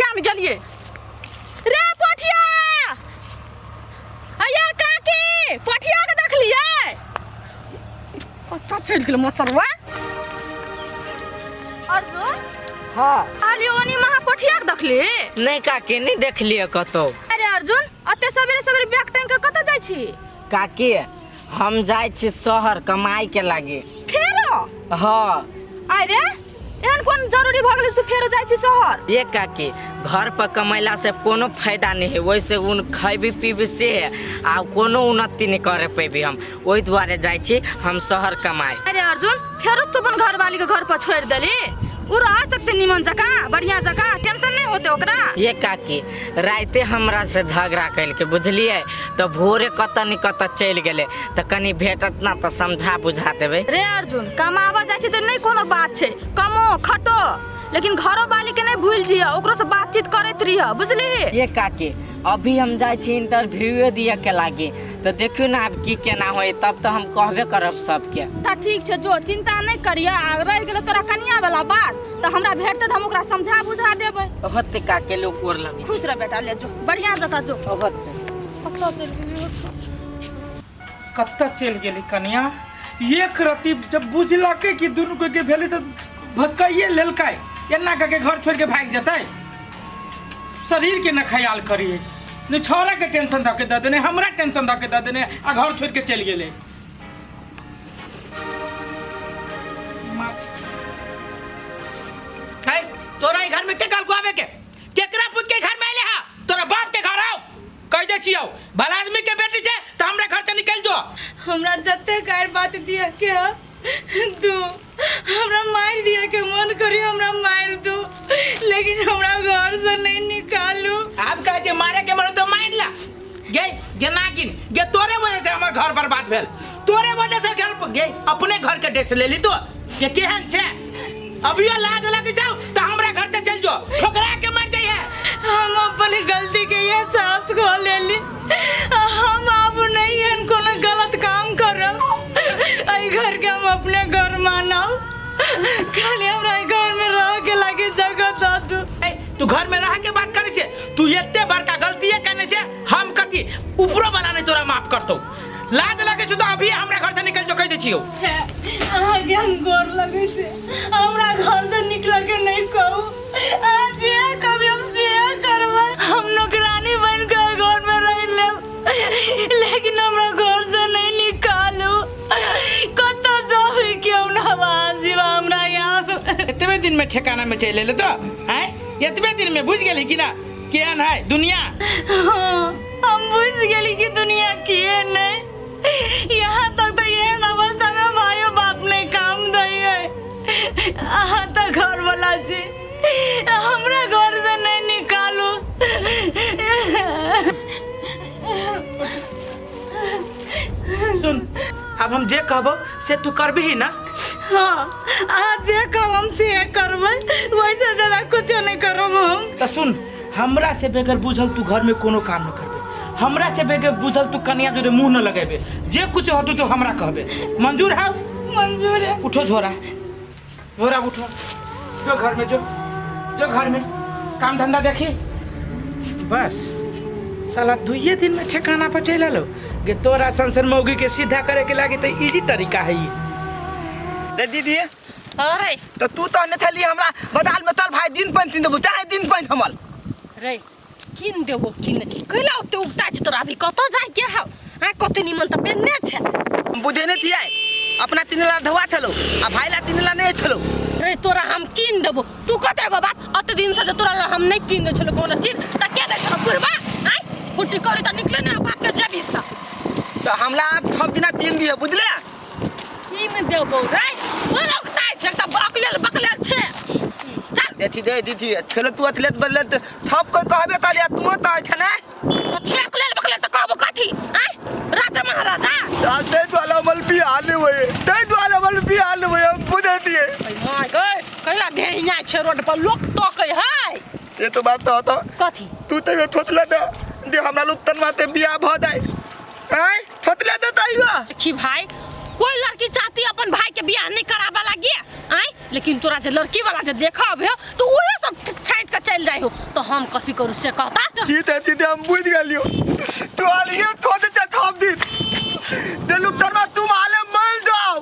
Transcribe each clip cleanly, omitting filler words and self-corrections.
किया ने गेलियै रे पोठिया अया काकी पोठिया के देखलियै कतऽ चलि गेल मचरवा अर्जुन हाँ अरे ओनी महा पोठिया के देखली नहीं काकी नहीं देखलिए कतौ अरे अर्जुन अते सवेरे सवेरे बैग टांग के कतऽ जाइ छी काकी हम जाइ छी शहर कमाई के लागे फेरो हाँ अरे एहन कोन जरूरी भऽ गेलै तू फेरो जाइ छी शहर ये काकी घर पर कमैला से कोनो फायदा नहीं है वैसे उन खैबी पीबी से है आ कोनो उन्नति नहीं करे पेबी हम ओहि दुआरे जाइ छी हम शहर कमाए अरे अर्जुन फेरो तू अपन घरवाली के घर पर छोड़ि देली उ रह सकते निमन जकाँ बढ़िया जकाँ टेंशन नहीं होते ओकरा ये काकी राइते हमरा से झगड़ा कलके बुझलिए तऽ भोरे कतऽ ने कतऽ चलि गेलै तऽ कनि भेटत ना तऽ समझा बुझा देबै रे अर्जुन कमाबऽ जाइ छै तऽ नहि कोनो बात छै कमो खटो लेकिन घरो वाली के नहीं भूल जिय ओकरो से बातचीत करैत रहिय बुझलिही ये काकी अभी हम जाइ छी इंटरव्यूए दिअ के लागी तऽ देखियौ ने आब की केना होय तब तऽ हम कहबे करब सबके तऽ ठीक छै जो चिंता नहि करिय आ रहि गेलै तोरा कनिया वाला बात तऽ हमरा भेटतै तऽ हम ओकरा समझा बुझा देबै होते काके लोग ओर लगे खुश रह बेटा ले जो बढ़िया जकाँ जो होते कतऽ चलि गेली कतऽ चलि गेली कनिया एक रति जब बुझलकै कि दुनू के भेलै तऽ भक्कैये लेलकै एना कऽ के घर छोड़ि के भागि जेतै शरीर के न ख्याल करिए ने छौड़ा के टेंशन धऽ के दऽ देने हमरा टेंशन धऽ के दऽ देने आ घर छोड़ि के चलि गेलै है तोरा ई घर में के कहलको आबे के केकरा पूछ के घर में आइले हा तोरा बाप के घर आओ कह दे छियौ भला आदमी के बेटी छै त हमरा घर से निकल जो हमरा जते गारि बात दिया के ह दू हमरा मारि दिया के मन करी हमरा मारि दू लेकिन हमरा घर से नहीं निकालू आब कहे छै मारे के मन तो मारि ला गे गे नागिन गे तोरे वजह से हमर घर बर्बाद भेल तोरे वजह से घर गे अपने घर के ड्रेस ले ली तो ये केहन छै अभियो लाज लग जाओ तो हमरा घर से चल जो ठोकरा के मर जाइए हम अपन गलती के एहसास कऽ लेली हम आब नहीं एहन कोनो गलत काम करब एहि घर के हम अपने घर मानब खाली हमरा एहि घर में रह के लागे जगह दऽ दू ए, तू घर में रह के बात करे छे तू एते बड़का गलतीये करने छे हम कथी ऊपरो वाला नहीं तोरा माफ करतो लाज लगे छौ तो अभी हमरा घर से निकल जो कह दे छियो अहाँके हम गोर लगै छी हमरा घर से निकल के नहीं कहू अहाँ जे कभी हम से करबै हम नौकरानी बन के घर में रह लेब लेकिन हमरा घर से नहीं निकालू कतऽ जाऊ क्यों ना आवाज जीवा हमरा यहाँ एतबे दिन में ठिकाना में चलि एले तो आय एतबे दिन में बुझ गेली कि ना केहन है दुनिया हाँ, हम बुझ गेली कि दुनिया केहन है यहाँ तक तो एहन अवस्था में मायो बाप ने काम दै है अहाँ तो घर वाला छी हमरा घर से नहीं निकालू सुन अब हम जे कहबो से तू करबही ना हाँ अहाँ जे कहब हम से करबै वैसे ज्यादा कुछो नहीं करब हम तऽ सुन हमरा से बगैर बुझल तू घर में कोनो काम न करबे हमरा से बगैर बुझल तू कनिया जोरे मुंह न लगेबे जे कुछ होतौ तो हमरा कहबे मंजूर है मंजूर है उठो झोरा झोरा उठो जो घर में जो जो घर में काम धंधा देखी बस साला दुइये दिन में ठिकाना पर चलि लो गे तोरा सन मौगी के सीधा करे के लागी तो इजी तरीका है ई दे दीदी अरे तो तू तो नहीं थली हमरा बदाल में चल भाई दिन पानि तीन देबू चाहे दिन पानि हमल रे किन देबो किन कैला ओते उगता छै तोरा अभी कतऽ जाय के हौ आ कते निमन तऽ पेन्ने छै हम बुझे नहीं थिए अपना तीन ला धोआ थलो आ भाई ला तीन ला नहीं थलो रे तोरा हम किन देबो तू कते गो बात अते दिन से जे तोरा ला हम नहीं किन दै छलो कोनो चीज तऽ के दै छलो बुढ़बा आय फुटी करी तऽ निकले ने बाप के जेबी से तो हमला आप सब दिना तीन दिए बुझले किन देबो रे बड़ उगता छै तऽ बकलेल बकलेल छै चल देखी दे दीदी फेरो तू अथलेत बदलत थप कोई कहबे करिया तू तो छै ने तऽ छेक लेल बकलेल तऽ कहबो कथी आय राजा महाराजा यार ते द्वारा मल भी आने हुए ते द्वारा मल भी आने हुए हम बुझे दिए माय गए कैला ढेहिया छै रोड पर लोक तकै है ये तो बात तो होता कथी तू तो ये थोतले दे दे हमरा लोग तनवा ते बियाह भ जाए हैं थोतले दे तइयो देखी भाई कोई लड़की चाहती अपन भाई के बियाह नहीं कराबा लागी आय लेकिन तोरा जे लड़की वाला जे देखब है तो उहे सब छानि छाँटि के चलि जाइ हो तो हम कथी करू से कहता। ठीक है ठीक है, हम बुझ गेलियो। तू आलिए तो दे थप दिन दे लुप्तन तुम आले मर जाओ,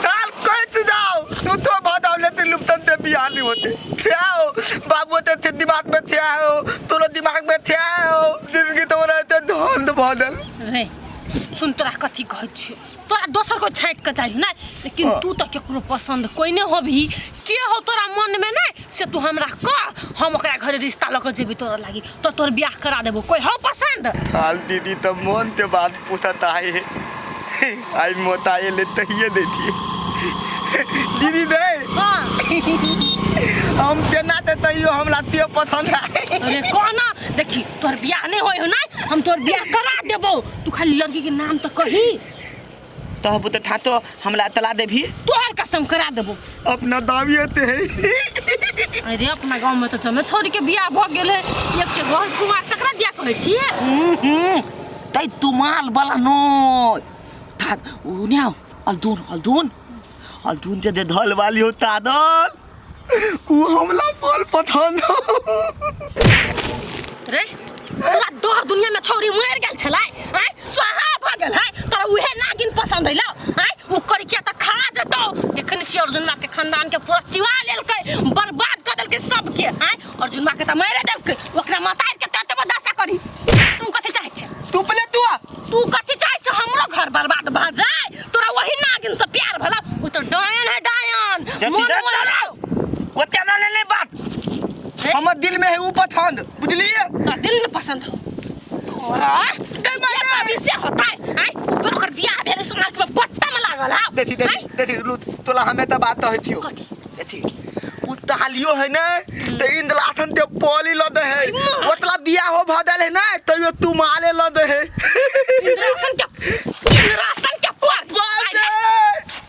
चाल कहत जाओ। तू तो बताओ लेते लुप्तन ते बियाह नहीं होते थे हो बाबू होते थे, दिमाग में थे हो, तोरो दिमाग में थे हो, जिंदगी तो रहते धंध बदल। रे सुन, तोरा कथी कहै छियौ, तोरा दोसर कोई छाँटि के चाही ना, लेकिन तू तो केकरो पसंद कोई नहीं होबही, के हो तोरा मन में ना से तू हमरा कह, हम ओकरा घरे रिश्ता लऽ के जेबी तोरा लागी, तो तोर बियाह करा देबो। कोई हो पसंद? हाल दीदी तो मन के बात पूछता है, आई मोताए ले तहिए देती दीदी दे। हाँ हम केना ते तहियो हमरा तियो पसंद है। अरे कहना देखी तोर बियाह नहीं होय हो ना, हम तोर बियाह करा देबो, तू खाली लड़की के नाम तो कही। तो तो था तो हमरा तला देभी, तोहर कसम करा देबो। अपना दावी होते है। अरे अपना गांव में तो जमे छोड़ के बियाह भ गेल है, एक के रोहित कुमार तकरा दिया कहै छियै। तै तुमाल वाला नो था उ ने अलदून अलदून अलदून जे दे धल वाली हो तादल उ हमला पल पसंद। रे पूरा दौर दुनिया में छोरी मर गेल छलै, आय स्वाहा भ गेल है, तोरा उहे नागिन पसंद अइलौ, आय उ करिया त खा जेतौ। देखने छी अर्जुनमा के खानदान के पूरा चिवा लेलकै, बर्बाद कर देलकै सबके, आय अर्जुनमा के त मारे देलकै, ओकरा मतार के तते बदशा करी। तू कथि चाहै छै? तू पहले तू आ। तू कथि चाहै छै हमरो घर बर्बाद भ जाय? तोरा वही नागिन से प्यार भला, उ त डायन है डायन। मन ओते हमरा ले ले बात, हमर दिल में है उ पसंद, बुझलिए? तोरा दिल में पसंद हो तोरा अभी से होता है, आय ओकर बियाह भेल सोनार के बट्टा में लागल है। देखी देखी देखी लू तोला हमें त बात कहै थियो। कथी? देखी उ तालियो है ना त इंदलाथन ते पोली ल दे है, ओतला बियाह हो भदल है ना तैयो तू माले ल दे है। इंद्रासन के इंद्रासन के पर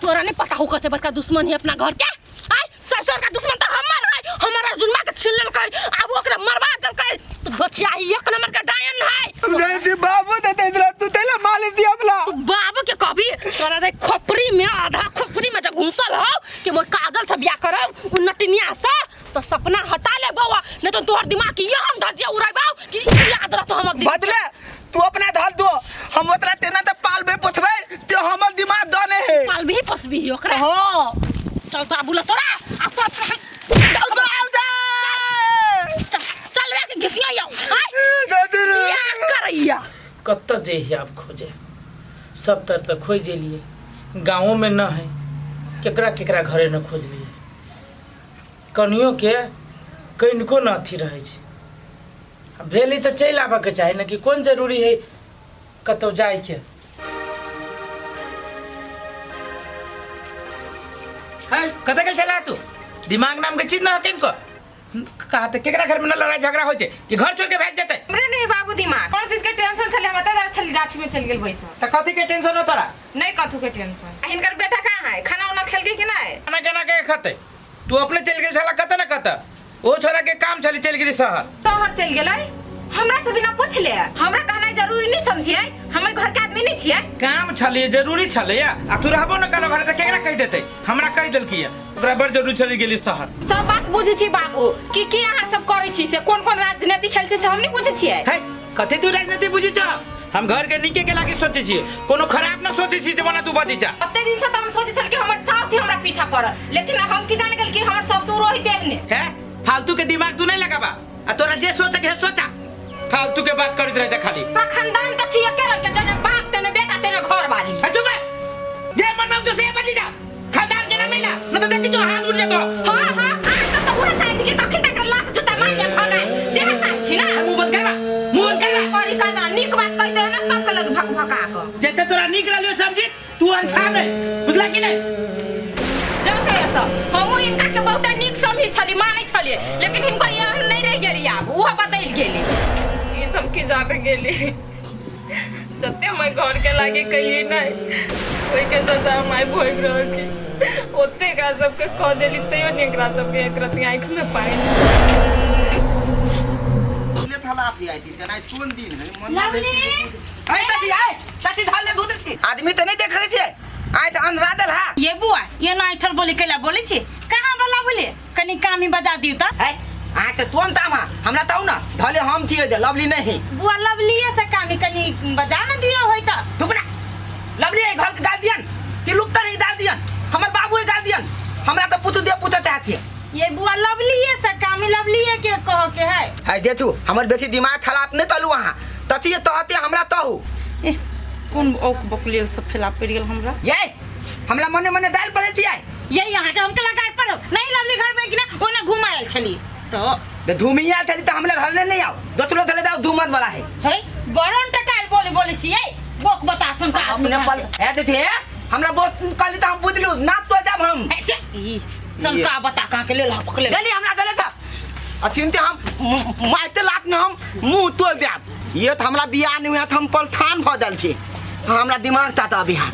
तोरा नहीं पता हो कते बड़का दुश्मन है अपना घर के, आय सबसे बड़का दुश्मन त हमर है, हमर अर्जुनमा के छीन लेलकै, आब ओकरा मरवा देलकै, तो बचिया ही एक नंबर का डायन है। हम दे बाबू दे इंद्रा तू तेला माले दिया हमला। तू बाबू के कभी तोरा दे खोपड़ी में आधा खोपड़ी में जब घुसल हो कि मोर काजल से बियाह करब उ नटिनिया से, तो सपना हटा ले बौआ, नहीं तो तोहर दिमाग के यहन धजिया उड़ाबौ कि याद रहतो हमर दिल। बदले तू अपना धर दो, हम ओतरा तेना त पालबे पोथबे ते हमर दिमाग दने है। पालबी पोसबी ओकरा? हां चल बाबू ल तोरा आ तो चल रे के घिसिया आउ बियाह करैया। कत जइहे आब खोजे, सब तर त खोज लिए, गाँवों में न है, केकरा केकरा घरे न खोज लिए, कनियो के कनिको न अथी रहै छै। भेली त चलि आबऽके चाही न, कि कोन जरूरी है कतौ जाइके। है कतऽ गेल छला तू? दिमाग नाम के चीज न है किनको। कहा त केकरा घर में न लड़ाई झगड़ा होइ छै कि घर छोड़ के भाग जेतै? हमरे नहीं बाबू दिमाग कोन चीज के टेंशन छले, हम त छल गाछी में चल गेल बैसा। त कथी के टेंशन हो तोरा? नहीं कथू के टेंशन। हिनकर बेटा कहाँ है? खाना उना खेलकै कि नहीं? खाना केना के खतै? तू अपने चल गेल छला कत न कत, ओ छोरा के काम छले चल गेली शहर। शहर चल गेलै हमरा से बिना पूछले? हमरा कहनाइ जरूरी नहीं समझिए, हम घर के आदमी नहीं छियै। काम छले जरूरी छले या, आ तू रहबो न कलो घरे त केकरा कहि देतै? हमरा कहि देलकी या, ओकरा बड़ जरूरी छले गेली शहर। सब बात बुझै छी बाबू, की की अहाँ सब करै छी से, कोन कोन राजनीति खेल छी से हम नहीं बुझै छियै। है कथी तू राजनीति बुझै छ? हम घर के नीके के लागी सोचै छियै, कोनो खराब न सोचै छी जमाना तू बजै छ। कते दिन से त हम सोचै छल कि हमर सास ही हमरा पीछा पड़ल, लेकिन हम की जाने गेल कि हमर ससुर होइते ने। है फालतू के दिमाग तू नहीं लगाबा, आ तोरा जे सोचे के है सोचा, फालतू के बात करैत रहै छ खाली। तोरा खानदान त छी एके रंग के, जने बाप तेने बेटा तेने घर वाली। है चुप, जे मन में तो से बजी जा, खानदान के ना मिला न त देखी जो हाथ उठ जेतो। हां हां आ त उहे चाहै छी कि कखन तक लात जुत्ता मारि के भगाय, से चाहै छी ना। मुंह बंद करबा, मुंह बंद करबा। करी कदा नीक बात कहि दे ना सब के लग भक भका क। जेते तोरा नीक रहलियो समझी तू अनछान है, बुझला कि नहीं? जानते हो सब हमहु इनका के बहुत नीक समझी छली, मानै छलिए, लेकिन हिनका एहन नहीं रह गेली, आब उहो बदल गेली। ई सब की जान गेली जते हम घर के लागे कहिए नहीं, ओइ के सजा हम आइ भोग रहल छी। ओते एकरा सबके कह देली तैयो नहीं एकरा सबके एक रति आँखि में पानि। आय चाची, आय चाची, धान ले दूध छी। आदमी त नहीं देखै छै, आय त अंधरा देल हा। ये बुआ ये ना ऐठल बोली कैला बोलै छी, कहाँ वाला बोले कनी काम ही बजा दियो त। है अहाँ के तुरंत आमा हमरा ताऊ ना धले हम थिए दे लवली नहीं। बुआ लवलीए से कामी कनी बजा न दियो होय त। तुमरा लवली है घर के गाल दियन कि लुप्ता नहीं डाल दियन हमर बाबू गाल दियन हमरा तो पुतु दे पुतते हाथी। ये बुआ लवलीए से कामी लवलीए के कह के है। है देखू हमर बेटी दिमाग खराब नहीं तलू अहाँ तथिए तहते हमरा तहू। एह, कोन औक बकलेल सब फैला पड़ गेल हमरा। ये हमरा मने मने दाल पड़े थी आए। ये यहाँ के हमके लगाए पड़ो नहीं लवली घर में कि ना ओने घुमायल छली तो बे धूमिया थली त हमरा घर नहीं आओ दोसरो थले जाओ धूमत वाला है। हे बड़न टटाइल बोले बोले छी ये बोक बतासन का आदमी अपने पल है देथे हमरा बहुत कहली त हम बुझलू ना तो जाब हम। ए, चे, ई सनका बता कहाँ के लेल पकले देली हमरा देले था अथिनते हम मारते लात में हम मुंह तोड़ देब। ये त हमरा बियाह नहीं हुआ त हम पलथान भ दल छी। हमरा दिमाग ता त अभी हां।